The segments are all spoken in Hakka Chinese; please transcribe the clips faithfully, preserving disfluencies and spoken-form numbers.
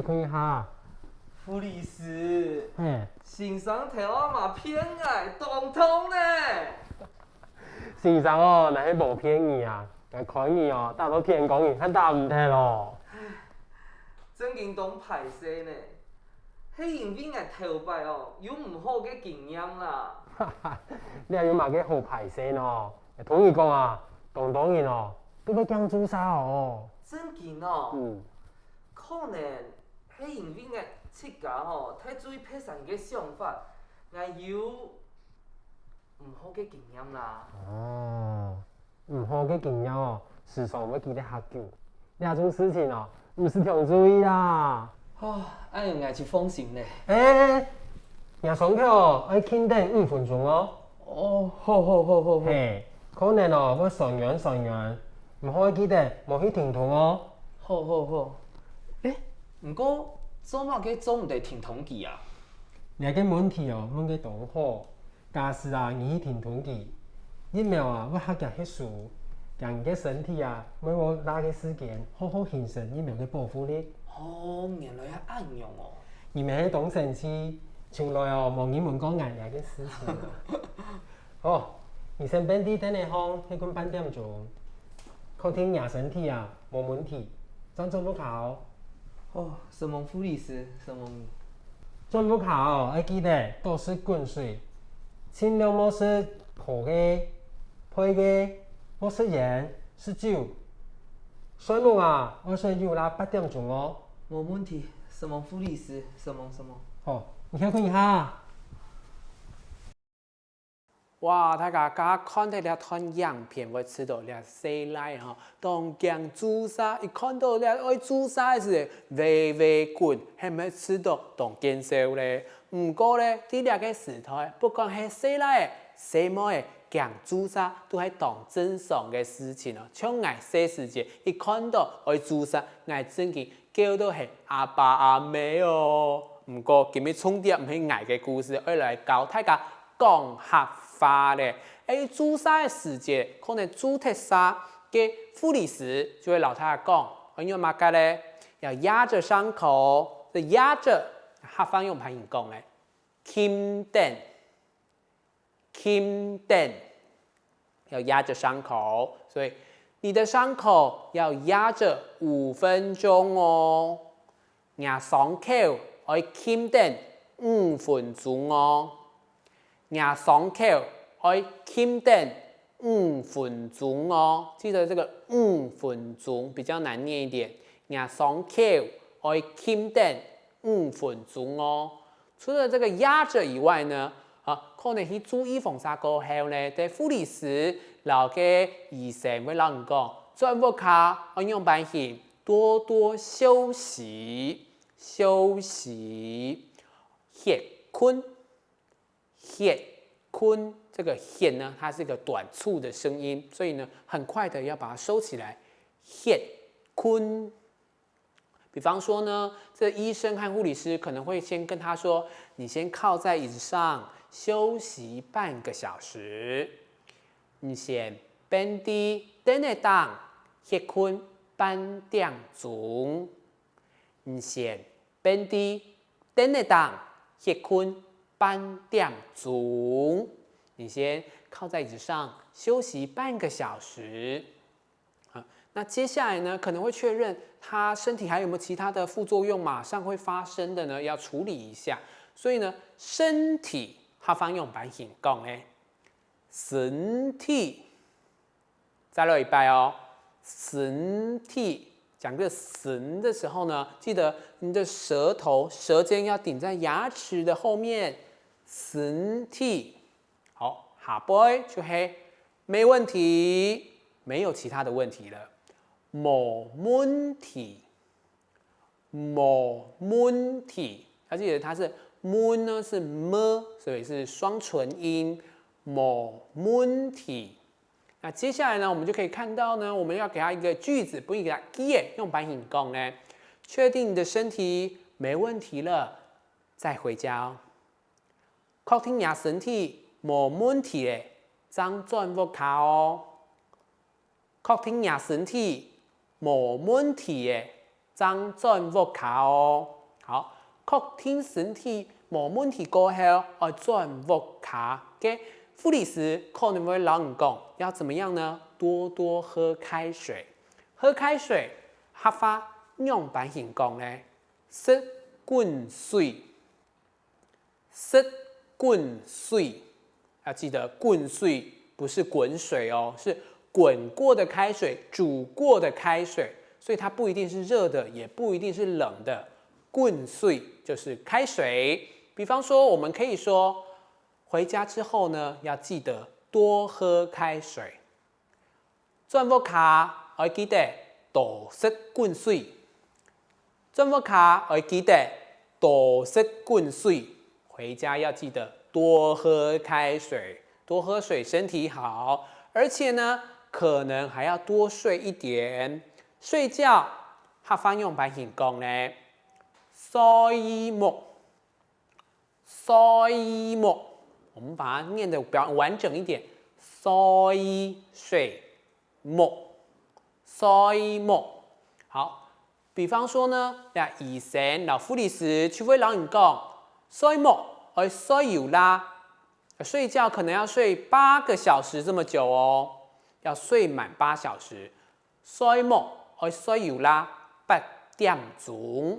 看一下。護理師，嘿，先生頭阿嫲騙𠊎，當痛呢！先生哦，哪係無騙你啊？𠊎看你哦，打到天光你還打毋忒哦。正經當歹勢呢，係因為𠊎頭擺哦有毋好个經驗啦。哈哈，你還有麼个好歹勢呢？同你講啊，當多人哦，都會驚注射哦。正經哦，嗯，可能係因為𠊎自家吼太注意別儕个想法，𠊎有毋好个經驗啦。哦，毋好个經驗哦，時常會記得較久。這種事情哦，毋使忒注意啦。哦，恁樣𠊎就放心咧。欸，若傷口愛停等五分鐘哦。哦，好好好好好。嘿，可能哦會痠軟痠軟，毋過愛記得莫去停動哦。好好好。欸，毋過做麼个做毋得停動佢啊？這个問題哦問个當好。假使啊你去停動佢，疫苗啊會較遽吸收，驚你个身體啊會無罅个時間好好形成疫苗个保護力。哦，原來係恁樣哦。你乜係當生趣，從來哦無人問過𠊎這个事情啊。好，你先跈在凳仔項歇睏半點鐘，確定若身體啊無問題，正轉屋下哦。哦，承蒙護理師，承蒙你。轉屋下哦，愛記得多食滾水，盡量莫食苦个、配个，莫食菸、食酒。睡目啊，愛睡有罅八點鐘哦。無問題，承蒙護理師，承蒙承蒙。好，你歇睏一下。哇，大家剛剛看到這段影片，會知道這細賴吼，當驚注射，一看到這愛注射个時節，噦噦滾，係毋係知道當見笑咧？毋過咧，在這个時代，不管係細賴仔、細妹仔，驚注射都係當正常个事情哦。像𠊎細時節，一看到愛注射，𠊎正經 噭到係阿爸阿姆哦。毋過今日重點毋係𠊎个故事，愛來教大家講客話咧。愛注射个時節，可能注忒射，該護理師就會摎大家講，愛仰般个咧，要壓著傷口，這壓著客話仰般形講咧？撳等，撳等。 要壓著傷口，所以你的傷口要壓著五分鐘哦。若傷口愛撳等五分鐘哦。若傷口愛撳等五分鐘哦。記得這個五分鐘比較難念一點。若傷口愛撳等五分鐘哦。 除了這個壓著以外呢，啊，可能去注預防射過後呢，該護理師摎該醫生會摎你講，轉屋下愛仰般形，多多休息，休息，歇睏，歇睏。這個歇呢，它是一個短促的聲音，所以呢，很快的要把它收起來，歇睏。 比方說呢，這醫生和護理師可能會先跟他說：「你先靠在椅子上休息半個小時。」你先跈在凳仔頂歇睏半點鐘。你先跈在凳仔頂歇睏半點鐘。你先靠在椅子上休息半個小時。 啊，那接下來呢，可能會確認他身體還有沒有其他的副作用，馬上會發生的呢，要處理一下。所以呢，身體客話仰般形講呢？身體，再來一擺哦，身體。講這個身的時候呢，記得你的舌頭、舌尖要頂在牙齒的後面。身體。 好，下背就係沒問題，沒有其他的問題了。無問題，無問題。要記得它是問呢是m，所以是雙唇音，無問題。那接下來呢，我們就可以看到呢，我們要給它一個句子，分佢一個句仔，仰般形講呢？確定你的身體沒問題了，再回家哦。 確定若身體無問題咧，正轉屋下哦。確定若身體無問題咧，正轉屋下哦。好，確定身體無問題過後，愛轉屋下。該護理師可能會摎你講，要怎麼樣呢？多多喝開水。喝開水，客話仰般形講呢？食滾水，食滾水。要記得，滾水不是滾水哦，是滾過的開水，煮過的開水，所以它不一定是熱的，也不一定是冷的。滾水就是開水。比方說，我們可以說，回家之後呢，要記得多喝開水。轉屋下愛記得多食滾水。轉屋下愛記得多食滾水。回家要記得多喝開水，多喝水身體好。而且呢，可能還要多睡一點。睡覺，客話仰般形講呢？睡目，睡目。我們把它念得比較完整一點，睡，睡，目，睡目。好，比方說呢，這醫生摎護理師就會摎你講，睡目愛睡有罅，睡覺可能要睡八個小時這麼久哦，要睡滿八小時。睡目愛睡有罅，八點鐘。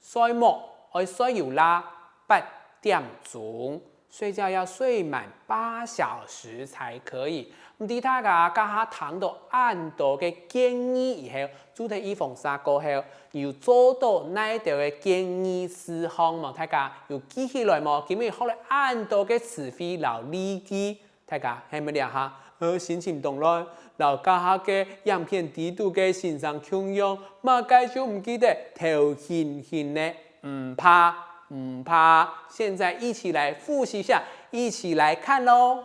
睡目愛睡有罅，八點鐘。睡覺要睡滿八小時才可以。毋知大家這下聽著恁多个建議以後，注射預防射過後，有做著哪兜个建議事項無？大家有記起來無？今日學了恁多个詞彙摎例句，大家係毋係這下，呃，心情當亂，摎這下个影片底肚个先生共樣，麼个就毋記得頭輕輕呢？毋怕，毋怕，現在一起來複習一下，一起來看囉。